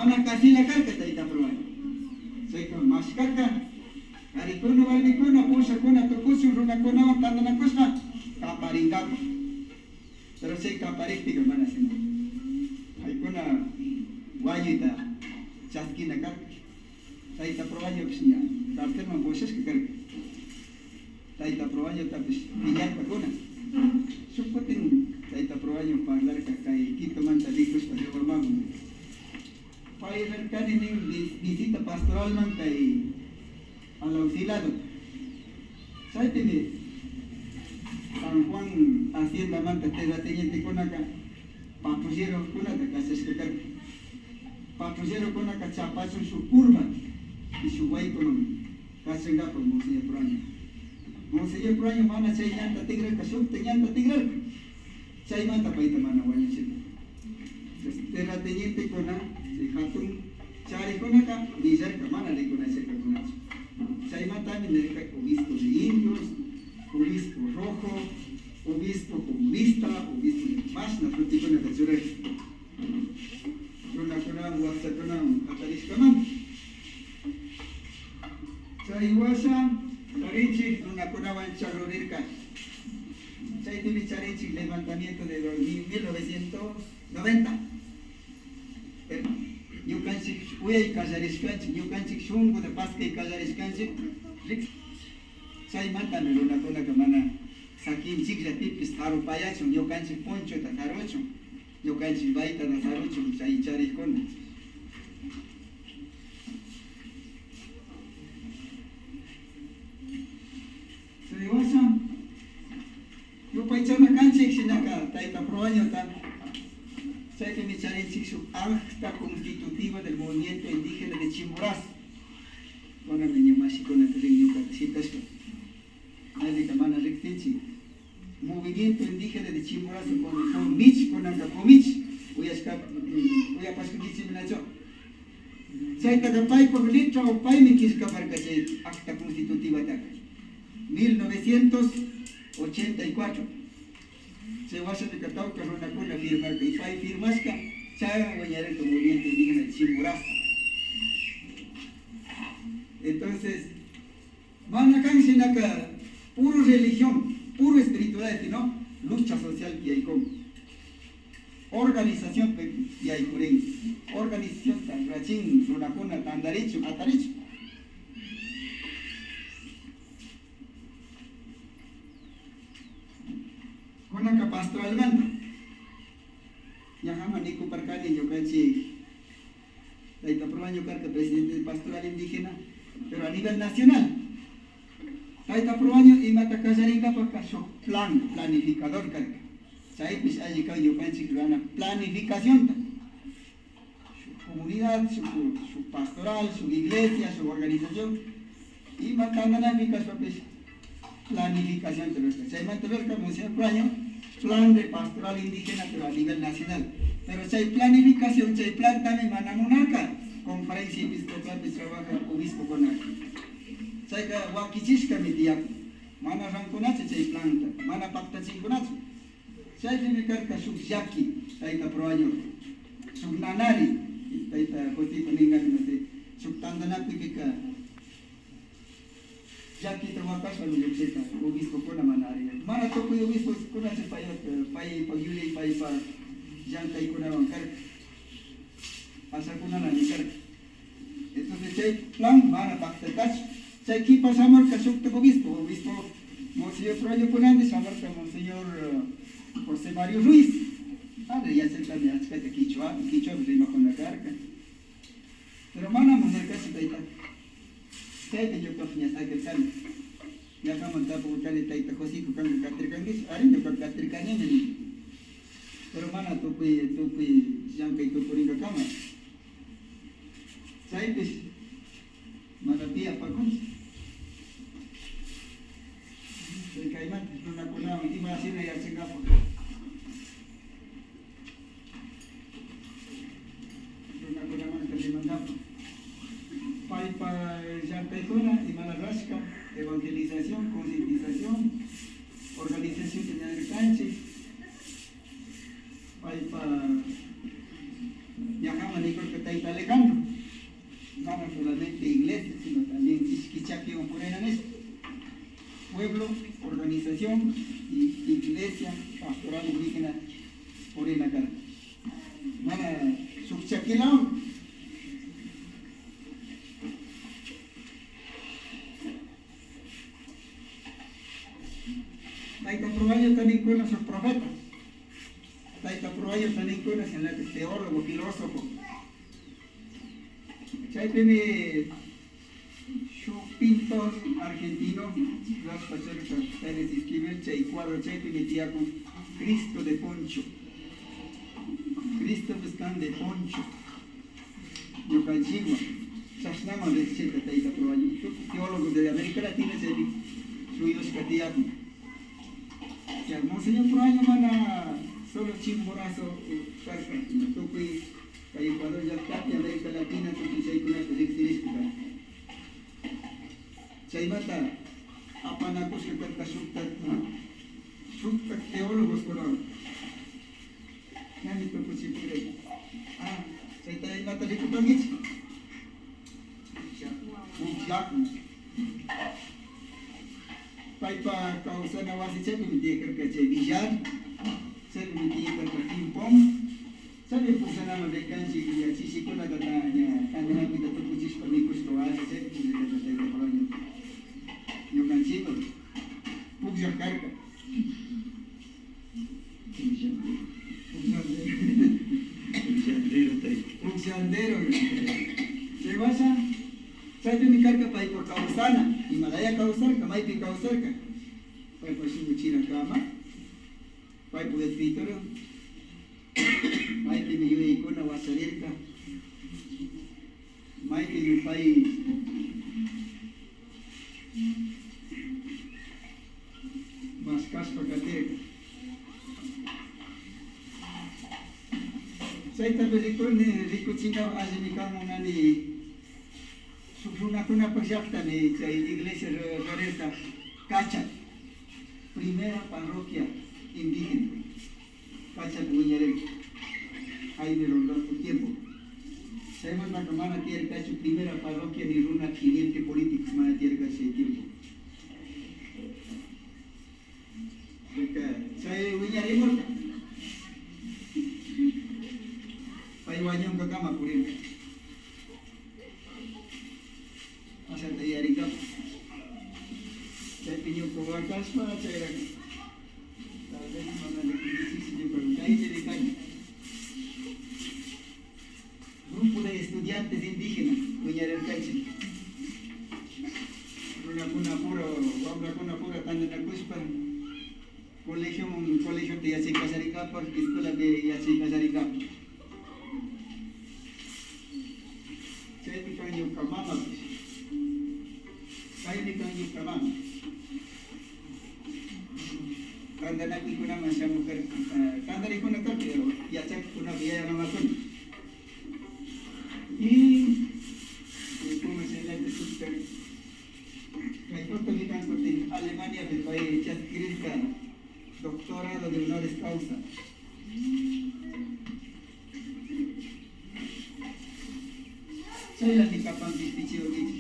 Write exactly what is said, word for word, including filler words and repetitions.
Mana kasilla karka tayta Proaño. Chayka mashkarka, karikuna, warmikuna, pushakuna, tukuchun runakunawan tantanakushpa kaparinkapak. Pero chay kaparikpika mana shina. Paykuna wañuyta chaskina karka. Tayta Proañopish ña carcelman pushashka karka. Tayta Proañotapish piñarkakuna. Shuk kutin tayta Proaño parlarka kay Quitomanta rikushpa Riobambaman. Pay rirkani nin vi-, visita pastoralman kay Alausi lado. Chaypimi San Juan haciendamanta terratenientekunaka patrullerokunata kachashka karka. Patrullerokunaka chapachun shuk curva y shuk waykuman kachankapak Monseñor Proaño. Monseñor Proaño mana chay ñanta tikrarka, shukta ñanta tikrarka. Chaymanta payta mana wañuchirka. Entonces, terratenientekuna, chay hatun charikunaka willarka, mana rikunachirkakunachu. Chaymantami nirka obispo de indios, obispo rojo, obispo comunista, obispo de mashna shutikunata churarka. Runakunawan, wakchakunawan hatarishkamanta. Chay washa charinchik runakunawan chakrurirka. Chaypimi charinchik levantamiento de dos mil, mil novecientos noventa. Pero ñukanchik uyay kallarishkanchik, ñukanchik shunkuta paskay kallarishkanchik. Rik-, chaymantami runakunaka mana sakinchiklla pipish sarupayachun, ñukanchik punchuta saruchun, ñukanchik baytata saruchun chay charikkuna. Chay washa yupaychana kanchik shinaka tayta Proañota, chaypimi charinchik shuk acta constitutiva del movimiento indígena de Chimborazo. Kunanmi ña mashikunaka rin ñukata shitashpa. Alita mana riksinchik. Movimiento Indígena de Chimborazo, Comi-, Comich, kunanka Comich, uyashka, mm, uyapashkankichikmi nachu. Chaytaka paypak letra o paymi killkaparka chay acta constitutivataka. Mil novecientos ochenta y cuatro. Chay washapika tawka runakuna firmarka y pay firmashka chaywan wiñarirka Movimiento Indígena de Chimborazo. Entonces, mana kan shinaka puro religión, puro espiritualidad, sino lucha social tiyaykun. Organización pe yaykurin. Organización ta rurachin runakuna tantarichun, hatarichun. Kunanka pastoralmanta. Ñajama nikuparkani ñukanchik tayta Proaño karka presidente de pastoral indígena, pero a nivel nacional. Tayta Proaño imata kallarinkapakka shuk plan, planificador karka. Chaypish alli kan ñukanchik rurana planificacionta. Shuk comunidad, shuk, shuk pastoral, shuk iglesia, shuk organización, ima tantanapi kashpapish planificacionta rurka. Chaymanta rurka Monseñor Proaño plan de pastoral indígena, pero a nivel nacional. Pero chay planificación, chay plantami mana munarka conferencia episcopalpi trabajak obispokunaka. Chayka wakichishkami tiyakun. Mana rankunachu chay planta, mana paktachinkunachu. Chaypimi karka shuk llaki tayta Proaño, shuk nanari, tayta Josito ninkami, no sé, shuk tantanakuypika llakita wakashpami llukshirka, obispokuna mana ari. Mana tukuy obispokunachu pay, paypak yuyay, paypak llankaykunawan karka. Ashakunalami karka. Entonces chay plan mana paktarkachu. Chay kipa shamurka shuktak obispo, obispo Monseñor Proaño kunandi shamurka Monseñor, eh, José Mario Ruiz. Ari, yacharkami achkata kichwa, kichwapi rimakuna karka. Pero mana munarkachu tayta. Chaypi ñukapish ña sakirkani. Ñakamanta tapukurkani, tayta Josito, kanka katirkankichu? Ari, ñuka katirkanimi nin. Pero mana tukuy, tukuy llankay tukurinkakama. Chaypish mana tiyapakunchu. Chay kaymanta runakunawan ima shina yachankapak. Runakunamanta rimandapa. Paypa llaktaykuna imana rurashka, evangelización, concientización, organización ña rirkanchik. Paypa ñajama Porque Tayta Alejandro, mana solamente iglesia, sino también ishki chakiwan purina nishpa. Pueblo, organización y iglesia pastoral indígena purina karka. Mana shuk chakilawan. Tayta Proañota ninkuna shuk profeta. Tayta Proañota ninkuna shinallata teólogo, filósofo. Chaypimi shuk pintor argentino rashpa charka Pérez Esquivel, chay cuadro chaypimi tiyakun, Cristo de poncho. Cristo pues kan de poncho. Ñukanchikwan chashnaman riksichirka Tayta Proaño. Tukuy teólogos de América Latina chaypi shuyushka tiyakun. Ya, Monseñor Proaño mana solo Chimborazo karka, tukuy kay Ecuador llaktapi, América Latina, tukuy chaykunapi riksirishka karka. Chaymanta apanakushka karka shukta, shukta teólogoskunawan. Ñami tukuchipuray. Ah, chayta imata rikupankichik? Pukllakun. Paypa kawsana wasi chaypimi tiyakarka chay Villar, chaypimi tiyakarka Pimpón. Chaypi pukllanama rikanchik, ña chishikunata ta-, ña tantanakuyta tukuchishpa mikushpa wasi chaypi pukllakarka Tayta Proaño. Ñukanchikwan pukllak karka. Pukllandero, tayta. Pukllandero. Chay washa, chaypimi karka paypa kawsana, imalaya kawsarka, maypi kawsarka. Paypa shuk chirakama, paypa escritorio, maypimi yuyaykuna washarirka. Maypimi pay mashkashpa katirka. Chaytapi rikuni, rikuchinkapak allimi kan munani. Shuk runakunapak llaktami chay iglesia ru-, rurirka Cacha, primera parroquia indígena. Cachapi wiñarirka Jaime Rondón tiempo. Chaymantaka mana tiyarkachu primera parroquia ni runa teniente políticos mana tiyarkachu chay tiempo. Rika, chay wiñarimurka. Pay wañunkakama purirka. Ashata yuyarikapa. Chaypi ñuka wakashpa, chayrak. Tal vez mana rikunkichikchu ñuka kaypi rikani. Grupo de estudiantes indígenas wiñarirkanchik. Runakunapura, wambrakunapura tantanakushpa, colegioman, colegiota yachay kallarinkapak, escuelapi yachay kallarinkapak. Chaypi kan ñuka mamapish. Kaymi kan ñuka mama. Tantanakuykunaman shamuk karka, ah, tantarikuna karka, yachakukkunapa yaya mamakuna. Y, eh, como se le dice, kay punto mi kan kutin Alemaniapi pay chaskirirka doctorado de honoris causa. Chaylami kapan pichiwankichik,